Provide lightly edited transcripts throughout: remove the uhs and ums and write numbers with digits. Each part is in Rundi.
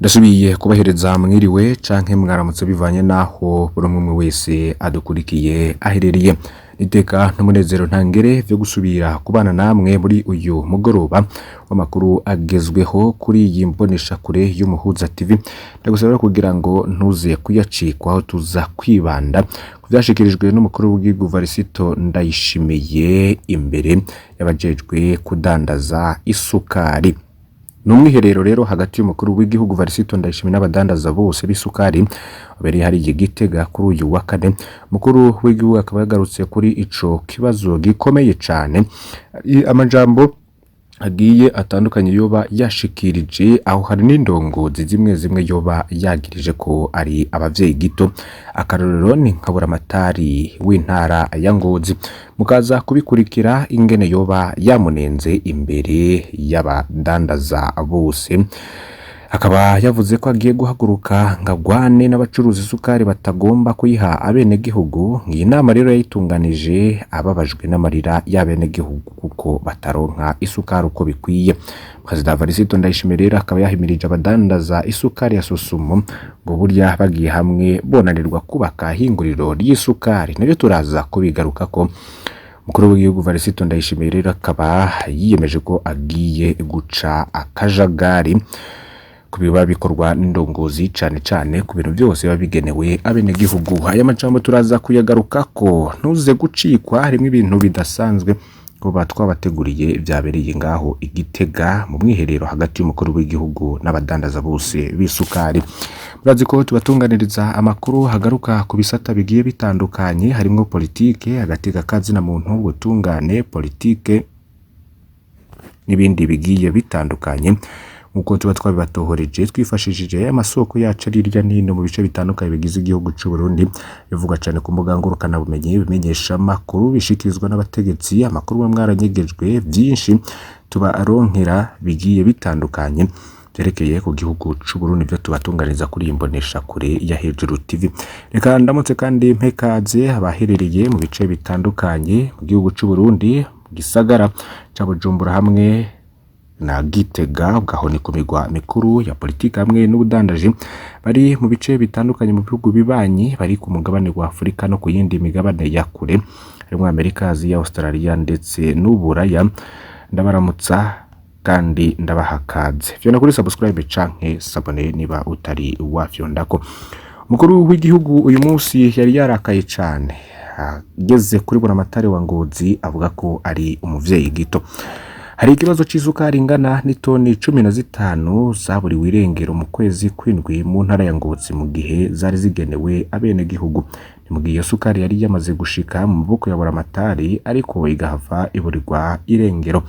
Ndasubiye kubahereza mwiriwe canke mwaramutse bivanye naho buri umwe wese adukurikiye aherereye. Iteka n'umunezero ntangere vyo gusubira kubana namwe muri uyu mugoroba w'amakuru agezweho kuri iyi mboneshakure y'Umuhuza TV. Ndagusaba rero kugira ngo ntuze kuyacikwa aho tuza kwibanda ku vyashikirijwe n'umukuru w'igihugu Varisito Ndayishimiye imbere y'abajejwe kudandaza isukari. Ni umwiherero rero hagati y'umukuru w'igihugu Varisito Ndayishimiye n'abadandaza bose b'isukari wabereye hariya i Gitega kuri uyu wa kane. Umukuru w'igihugu akaba yagarutse kuri ico kibazo gikomeye cane. Amajambo agiye atandukanye yoba yashikirije aho hari n'indongozi zimwe zimwe yoba yagirije ko ari abavyeyi gito. Akarorero ni nka Buramatari w'intara ya Ngozi. Mukaza kubikurikira ingene yoba yamunenze imbere y'abadandaza bose. Akaba yavuze ko agiye guhaguruka ngo agwane n'abacuruza isukari batagomba kuyiha abenegihugu. Iyi nama rero yayitunganije ababajwe n'amarira y'abenegihugu kuko bataronka isukari uko bikwiye. Perezida Varisito Ndayishimiye rero akaba yahimirije abadandaza isukari ya Susumo ngo burya bagiye hamwe bonanirwa kubaka ihinguriro ry'isukari. Navyo turaza kubigarukako. Umukuru w'igihugu Varisito Ndayishimiye rero akaba yiyemeje ko agiye guca akajagari ku biba bikorwa n'indongozi cane cane ku bintu byose biba bigenewe abenegihugu. Aya majambo turaza kuyagarukako, ntuze gucikwa, harimwo ibintu bidasanzwe kuba twabateguriye vyabereye ngaho i Gitega mu mwiherero hagati y'umukuru w'igihugu n'abadandaza bose b'isukari. Murazi ko tubatunganiriza amakuru hagaruka ku bisata bigiye bitandukanye harimwo politike, agateka kazina muntu, ubutungane, politike n'ibindi bigiye bitandukanye nkuko tuba twabibatohoreje twifashishije amasoko yacu ari hirya n'ino mu bice bitandukanye bigize igihugu c'u Burundi, bivugwa cane ku mbuga ngurukanabumenyi, bimenyesha amakuru bishikirizwa n'abategetsi, amakuru muba mwaranyegejwe vyinshi tubaronkera bigiye bitandukanye vyerekeye ku gihugu c'u Burundi vyo tubatunganiriza kuri iyi mboneshakure ya Hejuru TV. Reka ndamutse kandi mpekaze abaherereye mu bice bitandukanye mu gihugu c'u Burundi, mu gisagara ca Bujumbura hamwe na Gitega, bwaho ni ku migwa mikuru ya politiki hamwe n'ubudandaji, bari mu bice bitandukanye mu bihugu bibanyi, bari ku mugabane wa Afurika no ku yindi migabane ya kure harimwo Amerika, Aziya, Australia ndetse n'Uburaya. Ndabaramutsa kandi ndabaha kaze. Fyonda kuri subscribe canke s'abonner niba utari wafyondako. Umukuru w'igihugu uyu munsi yari yarakaye cane ageze kuri Buramatari wa Ngozi avuga ko ari umuvyeyi gito. Hari ikibazo c'isukari ingana n'itoni 15 zaburiwe irengero mu kwezi kw'indwi mu ntara ya Ngozi mu gihe zari zigenewe abenegihugu. Ni mu gihe iyo sukari yari yamaze gushika mu maboko ya Buramatari ariko igahava iburirwa irengero.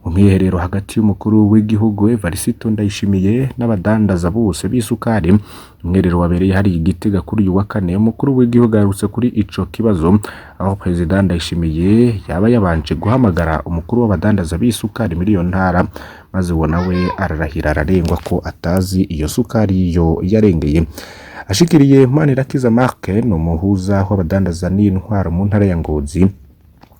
Mu mwiherero hagati y'umukuru w'igihugu Evariste Ndayishimiye n'abadandaza bose b'isukari, umwiherero wabereye hari i Gitega kuri uyu wa kane, umukuru w'igihugu aherutse kuri ico kibazo aho Perezida Ndayishimiye yaba yabanje guhamagara umukuru w'abadandaza b'isukari muri iyo ntara, maze uwo nawe ararahira ararengwa ko atazi iyo sukari yo yarengeye. Ashikiriye Manirakiza Mark ni umuhuza w'abadandaza n'intwaro mu ntara ya Ngozi,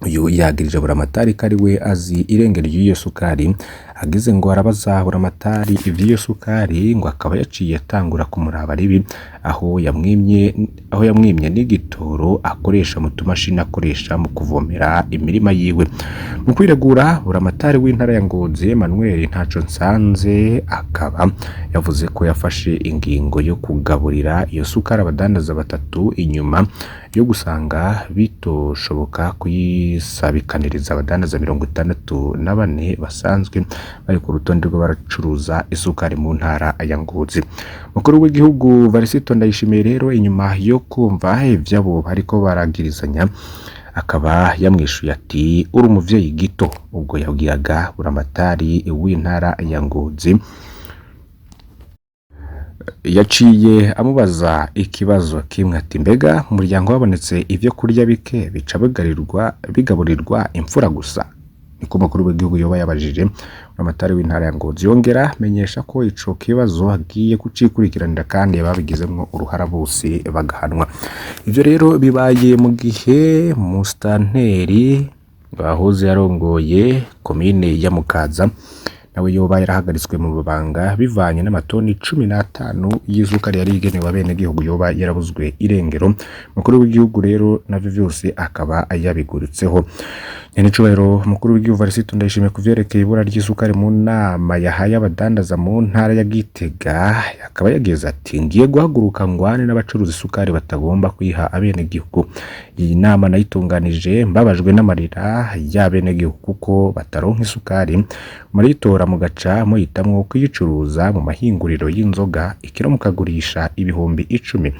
uyu yagirije Buramatari ko ari we azi irengero ry'iyo sukari, agize ngo arabaza Buramatari ivy'iyo sukari ngo akaba yaciye atangura kumuraba ribi aho yamwimye n'igitoro akoresha mu tumashini akoresha mu kuvomera imirima yiwe. Mu kwiregura Buramatari w'intara ya Ngozi Emmanuel Ntaco Nsanze akaba yavuze ko yafashe ingingo yo kugaburira iyo sukari abadandaza batatu inyuma yo gusanga bitoshoboka kuyisabikaniriza abadandaza 64 basanzwe bari ku rutonde rw'abacuruza isukari mu ntara ya Ngozi. Mukuru w'igihugu Varisito Ndayishimiye rero inyuma yo kumva ivyabo bariko baragirizanya akaba yamwishuye ati uri umuvyeyi gito, ubwo yabwiraga Buramatari w'intara ya Ngozi. Yaciye amubaza ikibazo kimwe ati mbega mu muryango habonetse ivyo kurya bike bica bigaburirwa imfura gusa? Niko umukuru w'igihugu yoba yabajije Buramatari w'intara ya Ngozi. Yongera amenyesha ko ico kibazo agiye kucikurikiranira kandi ababigizemwo uruhara bose bagahanwa. Ivyo rero bibaye mu gihe musitanteri bahoze yarongoye komine ya Mukaza Nawe yoba yarahagaritswe mu mabanga bivanye n'amatoni 15 y'isukari yari igenewe abenegihugu yoba yarabuzwe irengero. Mukuru w'igihugu rero navyo vyose akaba yabigurutseho. Nyenicubahiro mukuru w'igihugu Varisito Ndayishimiye kuvyerekeye ibura ry'isukari mu nama yahaye abadandaza mu ntara ya Gitega, akaba yagize ati: ngiye guhaguruka ngwane n'abacuruza isukari batagomba kwiha abenegihugu. Iyi nama nayitunganije mbabajwe n'amarira y'abenegihugu kuko bataronka isukari, muritora mugaca muhitamwo kuyicuruza mu mahinguriro y'inzoga, ikiro mukagurisha 10,000.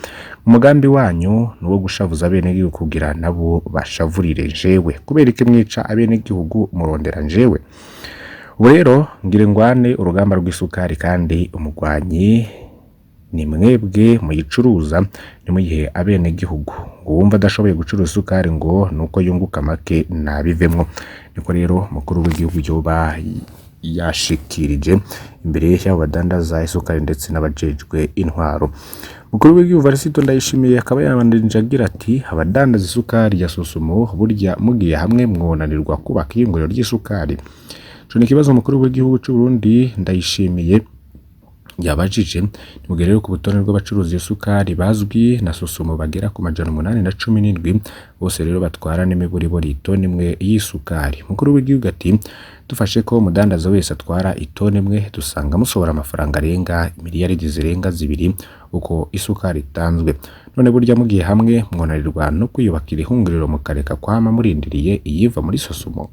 Umugambi wanyu ni uwo gushavuza abenegihugu kugira nabo bashavurire jewe. Kubera iki mwica abenegihugu murondera njewe? Ubu rero ngire ngwane urugamba rw'isukari, kandi umugwanyi ni mwebwe muyicuruza, ntimuyihe abenegihugu. Ngo uwumva adashoboye gucuruza isukari ngo nuko yunguka make nabivemwo. Niko rero mukuru w'igihugu yoba yashikirije imbere y'abo badandaza isukari ndetse n'abajejwe intwaro. Mukuru w'igihugu Varisito Ndayishimiye akaba yabandanije agira ati: abadandaza isukari ya Sosumo burya mugiye hamwe mwonanirwa kubaka ihinguriro ry'isukari. Ico ni ikibazo mukuru w'igihugu c'u Burundi Ndayishimiye yabajije. Nimugere rero ku rutonde rw'abacuruza iyo sukari bazwi na Sosumo bagera ku 817, bose rero batwara n'imiburiburi itoni imwe y'isukari. Mukuru w'igihugu ati: dufashe ko umudandaza wese atwara itoni imwe, dusanga musohora amafaranga arenga miliyaridi zirenga 2 uko isukari itanzwe. None burya mugiye hamwe mwonanirwa no kwiyubakira ihunguriro mukareka kwama murindiriye iyiva muri Sosumo.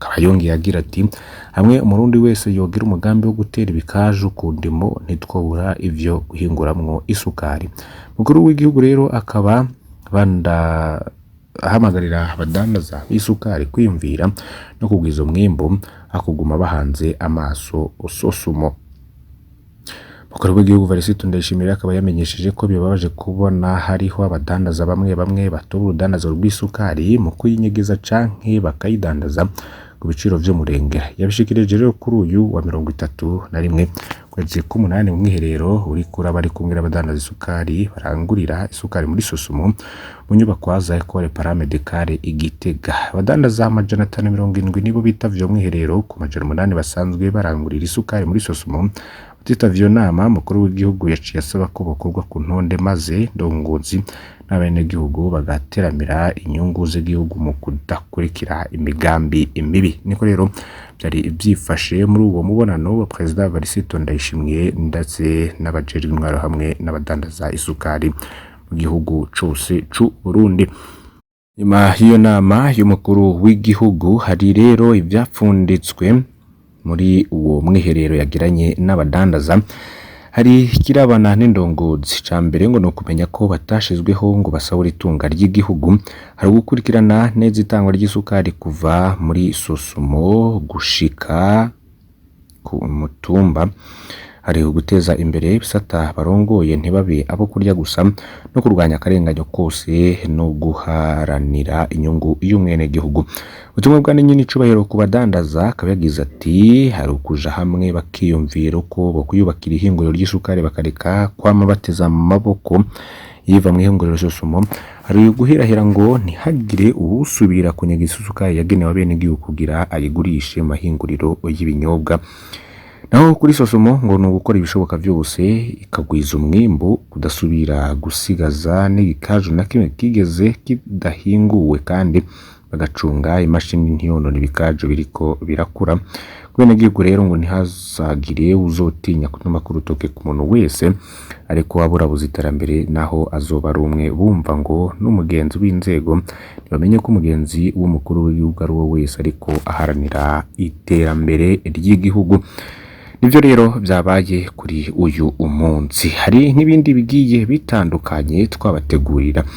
Akaba yongeye agira ati: hamwe umurundi wese yogira umugambi wo gutera ibikaju ku ndimo ntitwobura ivyo guhinguramwo isukari. Mukuru w'igihugu rero akaba banda ahamagarira abadandaza b'isukari kwiyumvira no kugwiza umwimbu akuguma bahanze amaso Sosumo. Mukuru w'igihugu Varisito Ndayishimiye akaba yamenyesheje ko bibabaje kubona hariho abadandaza bamwe bamwe batoba urudandazo rw'isukari mu kuyinyegeza canke bakayidandaza ku biciro vy'umurengera. Yabishikirije rero kuri uyu wa 31 kwezi k'umunani mu mwiherero uriko uraba ari kumwe n'abadandaza isukari barangurira isukari muri Sosumo mu nyubakwa za Ecole Paramedicale i Gitega. Abadandaza 570 nibo bitavye uwo mwiherero ku 800 basanzwe barangurira isukari muri Sosumo. Batitavye iyo nama, mukuru w'igihugu yaciye asaba ko bokurwa ku ntonde maze ndongozi n'abenegihugu bagateramira inyungu z'igihugu mu kudakurikira imigambi mibi. Niko rero vyari vyifashe muri uwo mubonano wa Perezida Varisito Ndayishimiye ndetse n'abajejwe intwaro hamwe n'abadandaza isukari mu gihugu cose c'u Burundi. Nyuma y'iyo nama y'umukuru w'igihugu hari rero ivyapfunditswe muri uwo mwiherero yagiranye n'abadandaza. Hari kirabana n'indongozi. Ca mbere ngo ni ukumenya ko batashizweho ngo basahura itunga ry'igihugu. Hari gukurikirana neza itangwa ry'isukari kuva muri Sosumo gushika ku mutumba. Hari uguteza imbere ibisata barongoye ntibabe abo kurya gusa, no kurwanya akarenganyo kose no guharanira inyungu y'umwenegihugu. Ubutumwa bwa Nyenicubahiro ku badandaza akaba yagize ati: hari ukuja hamwe bakiyumvira uko bokwiyubakira ihinguriro ry'isukari bakareka kwama bateze amaboko yiva mw'ihinguriro Sosumo. Hari guhirahira ngo ntihagire uwusubira kunyegeza isukari yagenewe abenegihugu kugira ayigurishe mu mahinguriro y'ibinyobwa. Naho kuri Sosumo ngo ni ugukora ibishoboka vyose ikagwiza umwimbu, kudasubira gusigaza n'igikaju na kimwe kigeze kidahinguwe, kandi bagacunga imashini ntiyonone ibikaju biriko birakura. Abenegihugu rero ngo ntihazagire uzotinya kutuma ku rutoke ku muntu wese ariko aburabuza iterambere, naho azoba ari umwe bumva ngo n'umugenzi w'inzego. Ntibamenye ko umugenzi w'umukuru w'igihugu ari uwo wese ariko aharanira iterambere ry'igihugu. Nivyo rero vyabaye kuri uyu umunsi. Hari n'ibindi bigiye bitandukanye twabategurira.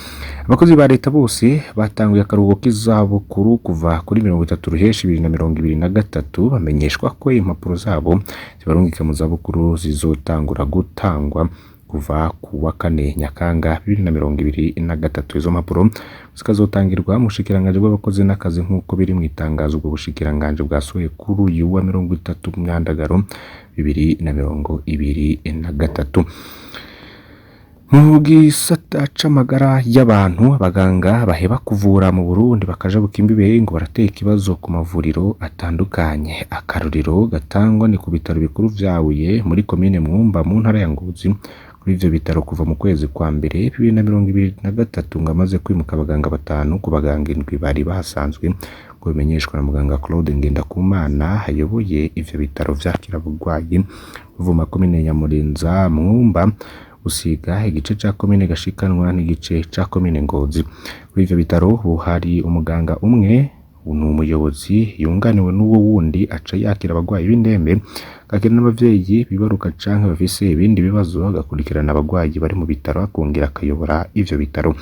Abakozi ba leta bose batanguye akaruhuko k'izabukuru kuva kuri 30 Ruheshi 2023, bamenyeshwa ko impapuro zabo zibarungika mu zabukuru zizotangura gutangwa kuva ku wa 4 Nyakanga 2023. Izo mpapuro zikazotangirwa mu bushikiranganji bw'abakozi n'akazi nk'uko biri mw'itangazo ubwo bushikiranganji bwasohoye kuri uyu wa 30 Myandagaro 2023. Mu gisata c'amagara y'abantu, abaganga baheba kuvura mu Burundi bakajabuka imbibe ngo barateye ikibazo ku mavuriro atandukanye. Akarorero gatangwa ni ku bitaro bikuru vya Huye muri komine Mwumba mu ntara ya Ngozi. Kuri ivyo bitaro kuva mu kwezi kwa mbere 2023 ngo hamaze kwimuka abaganga 5 ku baganga 7 bari bahasanzwe, ngo bimenyeshwa na muganga Claude Ngendakumana ayoboye ivyo bitaro vyakira abarwayi bava mu makomine ya Murenza, Mwumba, Busiga, igice ca komine Gashikanwa n'igice ca komine Ngozi. Kuri ivyo bitaro ubu hari umuganga umwe, ni umuyobozi yunganiwe n'uwo wundi aca yakira abarwayi b'indembe, akakira n'abavyeyi bibaruka canke bafise ibindi bibazo, agakurikirana abarwayi bari mu bitaro, akongera akayobora ivyo bitaro.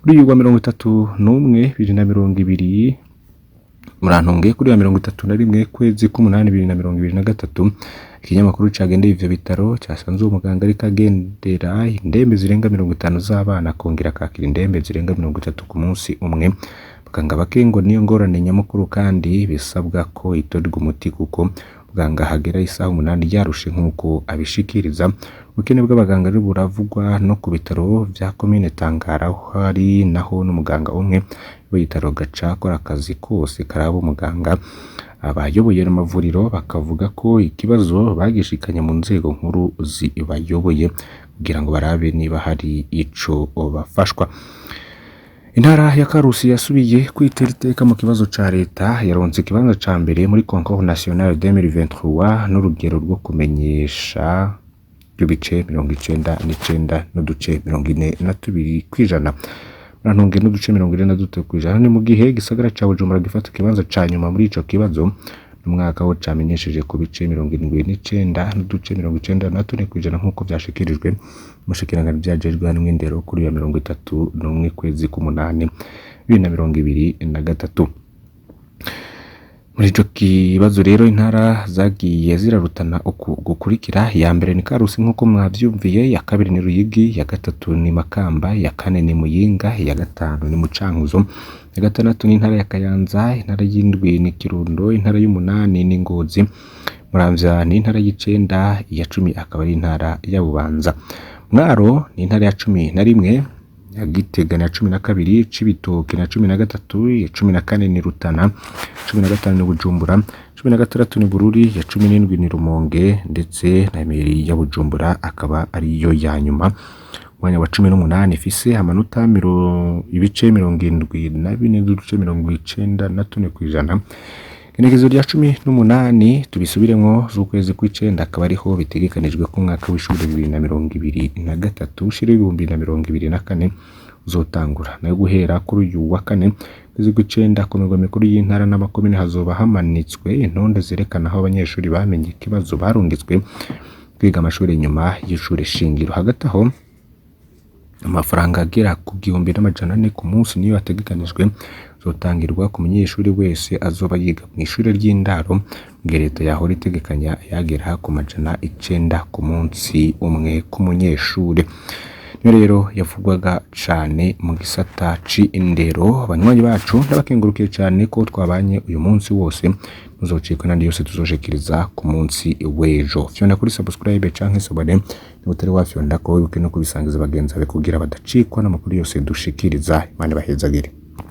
Kuri uyu wa 31 2020, murantunge, kuri wa 31 kwezi k'umunani 2023, ikinyamakuru cagendeye ivyo bitaro casanze uwo muganga ariko agendera indembe zirenga 50 z'abana, akongera akakira indembe zirenga 30 ku munsi umwe. Abaganga bake ngo niyo ngorane nyamukuru, kandi bisabwa ko itorerwa umuti kuko muganga hagera isaha 8 yarushe nk'uko abishikiriza. Ubukene bw'abaganga rero buravugwa no ku bitaro vya komine Tangara, aho hari naho n'umuganga umwe w'ibitaro gaca akora akazi kose karaba umuganga. Abayoboye amavuriro bakavuga ko ikibazo bagishikanye mu nzego nkuru zibayoboye kugira ngo barabe niba hari ico bafashwa. Intara ya Karusi yasubiye kwitera iteka mu kibazo ca leta, yaronse ikibanza ca mbere muri Concours National 2023 n'urugero rwo kumenyesha rw'ibice 99 n'uduce 42 kw'ijana. Murantunge, n'uduce 43 kw'ijana. Ni mu gihe igisagara ca Bujumbura gifata ikibanza ca nyuma muri ico kibazo n'umwaka wo camenyesheje ku bice 79 n'uduce 94 kw'ijana, nk'uko vyashikirijwe umushikiranganji vyajejwe harimwo indero kuri ya 31 kwezi k'umunani 2023. Muri ico kibazo rero intara zagiye zirarutana uku gukurikira: iya mbere ni Karusi nk'uko mwavyumviye, iya kabiri ni Ruyigi, iya gatatu ni Makamba, iya kane ni Muyinga, iya gatanu ni Mucankuzo, iya gatandatu ni intara ya Kayanza, intara y'indwi ni Kirundo, intara y'umunani ni Ngozi, Muramvya ni intara y'icenda, iya 10 akaba ari intara ya Bubanza. Mwaro ni intara ya 11, ya Gitega na 12, Cibitoke na 13, ya 14 ni Rutana, 15 ni Bujumbura, 16 ni Bururi, ya 17 ni Rumonge, ndetse na Meri ya Bujumbura akaba ariyo ya nyuma. Umwanya wa 18 ifise amanota ibice 74 n'uduce 94 kw'ijana. Igenekerezo rya 18 tubisubiremwo z'ukwezi kw'icenda akaba ariho bitegekanijwe ko umwaka w'ishure 2023 ushira 2024 uzotangura. Nayo guhera kuri uyu wa kane kwezi kw'icenda ku mirwa mikuru y'intara n'amakomine hazoba hamanitswe intonde zerekana aho abanyeshuri bamenye ikibazo barungitswe kwiga amashuri nyuma y'ishure shingiro. Hagati aho amafaranga agera ku 1400 ku munsi niyo ategekanijwe zotangirwa ku munyeshuri wese azoba yiga mw'ishure ry'indaro, mugihe leta yahora itegekanya yagera ku 900 ku munsi umwe ku munyeshure. Niyo rero yavugwaga cane mu gisata c'indero. Banywanyi bacu ndabakengurukiye cane ko twabanye uyu munsi wose, muzocikwe n'andi yose tuzoshikiriza ku munsi w'ejo. Fyonda kuri subscribe canke s'abonner niba utari wafyondako, wibuke no kubisangiza bagenzi bawe kugira badacikwa n'amakuru yose dushikiriza. Imana ibahezagire.